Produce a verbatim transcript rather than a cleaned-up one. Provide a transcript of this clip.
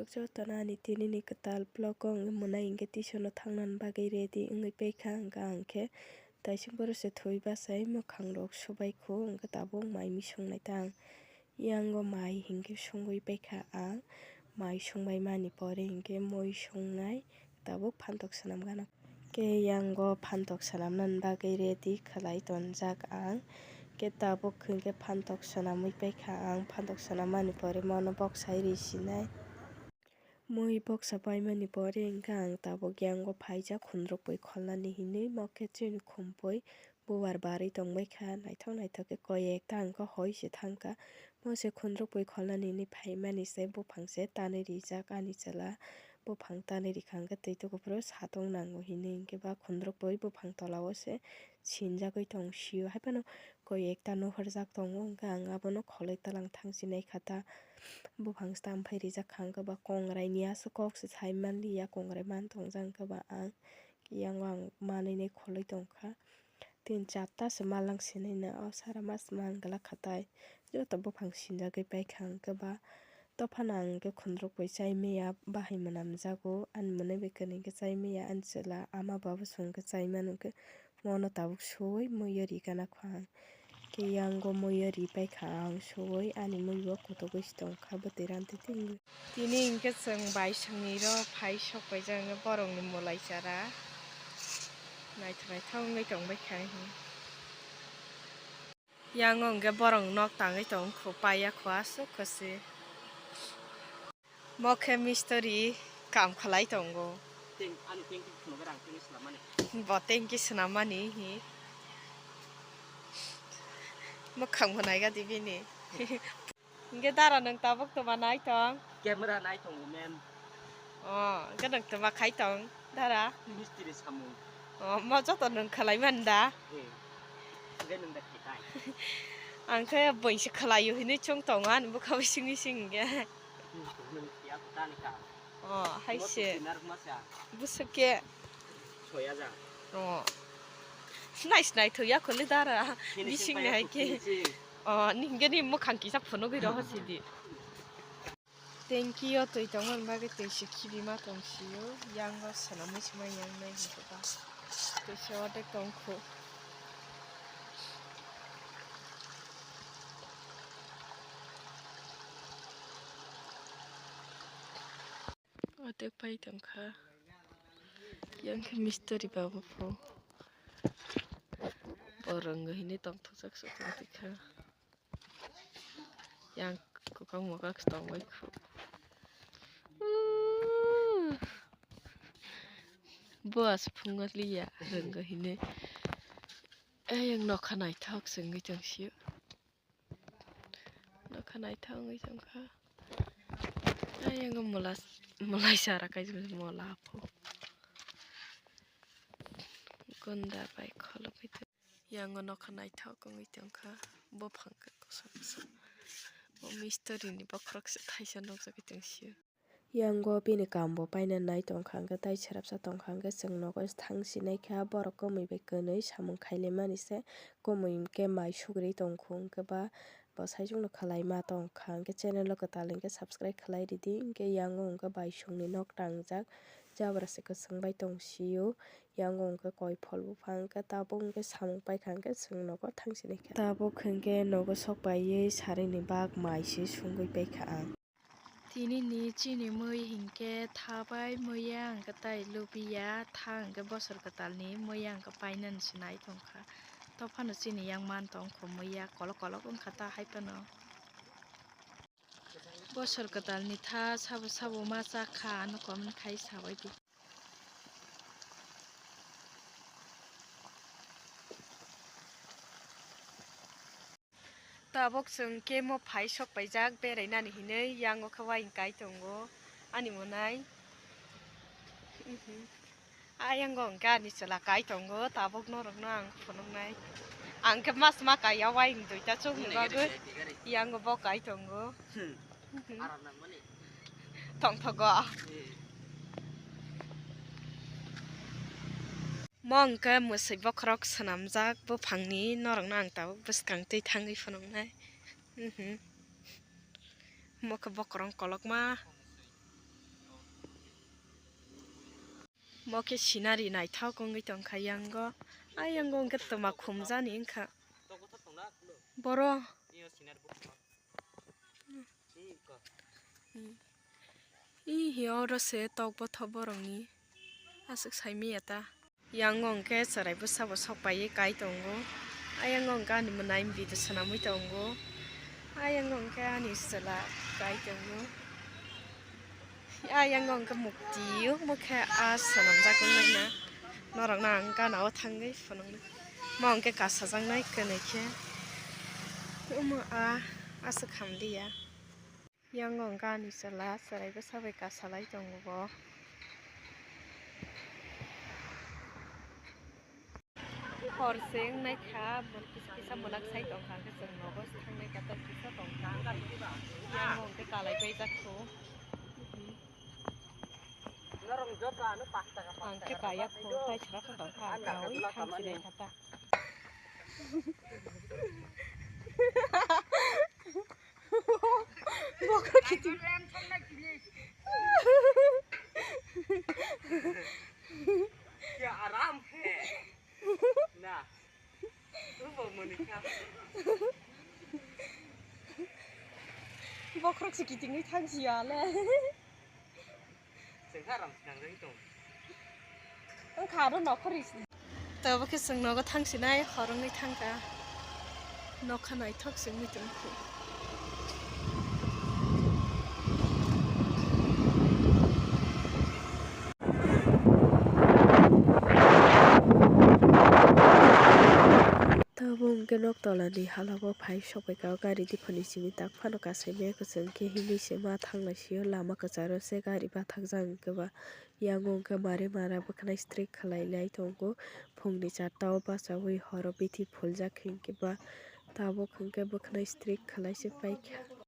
Jotono ani tinini kwtal vlog o wngwi mwnai hinkhe tuition o thangnani bagwi ready wngwi paikha, hwnkhe ang khe taising borok se thwi bachai mwkhang rok subai kho, hwnkhe tabuk mai mui songnai ta ang. Yango mai hinkhe songwi paikha ang, mai songbai mani pore hinkhe mui songnai, tabuk phantok swnam gana. Khe yango phantok swnamnani bagwi ready khlai tonjak ang. Khe tabuk hinkhe phantok swnamwi paikha ang, phantok swnammani pore mono boksai ri sinai. Mui boksa paimani pore hinkhe ang tabuk yango phaijak khundrukpui kholnani hinwi, mokhe chini khumpui bubar barwi tongbaikha, naithok naithok khe koi ekta hwnkhe hoi se thangkha. Mo se khundrukpui kholnani hinwi phaimani se buphang se tanwi rijak ani chwla. Buphang tanwi rikha hwnkhe twi tukuphuru satong nango hinwi hinkhe ba khundrukpui buphang tola o se sinjagwi tong sio. Haiphano koi ekta nuhurjak tongo, hwnkhe ang abono kholwi twlang thangsinai kha ta. Buphang se tamphai rijak kha hwnkhe ba kongrai ni aswk kok se sai manliya, kongrai man tongjak hwnkhe ba ang. Yango ang manwi nai kholwi tongkha. Tin charta se malang sinina o sara mas man glak khatai. Joto buphang sinjagwi paikha hwnkhe ba tophano ang hwnkhe khundrukpui chai maya bahai mwnamjago. Ani mwnwi bai kwrwi hwnkhe chai maya ani chwla ama babu song hwnkhe chai mano hwnkhe mono tabuk suwi muiyo ri gana kho ang. Khe yango muiyo ri paikha ang suwi ani muibo kotogwi se tongkha bwtwi rantwi twi. Tini hinkhe chwng baisongni ro phai sok paijak hwnkhe borokni mwlai chara naithok naithok wngwi tongbaikha. Yango hwnkhe borok nok tangwi tongkho, paiya kho aswk khe se. Mo khe mistori kam khlai tongo. Teng-, ani tengki phunukhe rang tengki swnammani. Bo tengki swnammani hi. Mwkhang bo naiga di bini. Hingke dara nwng tabuk toma nai tong. Camera nai tongo, ma'am. O, hingke nwng toma khai tong, dara. Mistiri samung. O, mo joto nwng khalai man da. Eh. Hingke nwng da khai tai. Ang khe boing se khalai o hinui chwng tongo, ani bwkha bising bising hingke. Nwng ya tani ka. O, hai se. Busu ke. O. Nais nai thoya kholi dara. Bising nai ke. O, ningge ni mukhang kisa phunugwi roho sidi. Tengki o twi tongmani bagwi twi se khibi ma tong sio. Yango swnamwi se ma yang nai hwnkhe ba. Twi se odek tong kho. Odek pai tongkha. Yang khe mistiri babu pho. Borok hinwi tongthokjak se tongtwikha. Yang kokang mokak se tongbai kho. Bo aswk phungo liya rwngo hinwi. Ayang nokha naithok se wngwi tong sio. Nokha naithok wngwi tongkha. Ayang mwla, mwlai sara kaisa mola pho. Gunda bai kholobwi tong. Yango nokha naithok wngwi tongkha. Buphang khe kosom kosom. O mistori ni bokhorok se thaisa nukjagwi tong sio. Yango bini kambo paina nai tongkha hwnkhe, tai srapsa tongkha hwnkhe, chwng nogo thang sinai kha, borok kwmwi bai kwnwi samung khailaimani se, kwmwi hwnkhe mai sugri tongkhu hwnkhe ba bo saichung no khwlaima tongkha hwnkhe, channel o kwtal hwnkhe subscribe khwlai ridi, hwnkhe yango hwnkhe baisongni nok tangjak, jabra se kwchwng bai tong sio, yango hwnkhe koi phol buphang hwnkhe, tabuk hwnkhe samung paikha hwnkhe chwng nogo thang sinai kha, tabuk hwnkhe nogo sok paiwi sarini bak mai se sungwi paikha ang. Tini ni chini mui hinkhe tha bai muiya hwnkhe tai lubiya, tha hwnkhe bosor kwtal ni muiya hwnkhe painani se nai tongkha. Tophano chini yang man tongkho muiya kolok kolok wngkha ta hai phano. Bosor kwtal ni tha sabo sabo ma chakha ano comment khai sabaidi. Tabuk chwng khe mo phai sok paijak berainani hinwi, yango khe waying kai tongo ani mwnai. Ayang o hwnkhe ani chwla kai tongo, tabuk norokno ang phunuknai. Ang khe mas ma kaiya waying duita chukni bagwi, yango bo kai tongo. Tongthogo. Mo hwnkhe mwswi bokhorok swnamjak buphangni, norokno ang tabuk bwskang twi thangwi phunuknai. Mo khe bokhorok kolokma. Mo khe scenery naithok wngwi tongkha yango. Ayang wngkhe twma khumjani wngkha. Boro. Ih, oro se tok bothop borokni. Aswk saimanya ta. Yango hwnkhe chwrai bwsabo sok paiwi kai tongo. Ayango hwnkhe ani mwnai video swnamwi tongo. Ayango hwnkhe ani chwla kai tongo. Ayango hwnkhe mukti, omo khe a swnamjak wngmano. Norokno ang gana o thangwi phunuknai. Mo hwnkhe kasajaknai kwnwi khe. Omo a aswk hamliya. Yango hwnkhe ani chwla chwrai bwsa bai kasalai tongo bo. Hor se wngnai kha, kisa kisa mwnak sai tongkha, hwnkhe chwng nogo thangnai kator kisa tongkha. Yango hwnkhe kalai paijak kho. Ang khe kaya kho, tai sra kho tongkha, ang khe oi thang sinai kha ta. Bokhorok kiting. Kya aram hai. Na. Ubo mani kha. Bokhorok se kitingwi thang siya le. Chwng kha ram sinang jai tong. Ang kha ro nokhor ri. Tabo khe chwng nogo thang sinai, hor wngwi thang kha. Nokha naithok se wngwi tong kho. Tabuk hwnkhe nok tolani halao phai sokphaikha o gari diphani simi tak phano kasai maya kwchwng khe himwi se ma thanglai sio lama kwcharo se gari bathakjak hwnkhe ba yango hwnkhe mare mara bwkhanai strik khwlai lai tongo phungni charta o bachaui horo bithi phuljak hinkhe ba tabuk hwnkhe bwkhanai strik khwlai se paikha.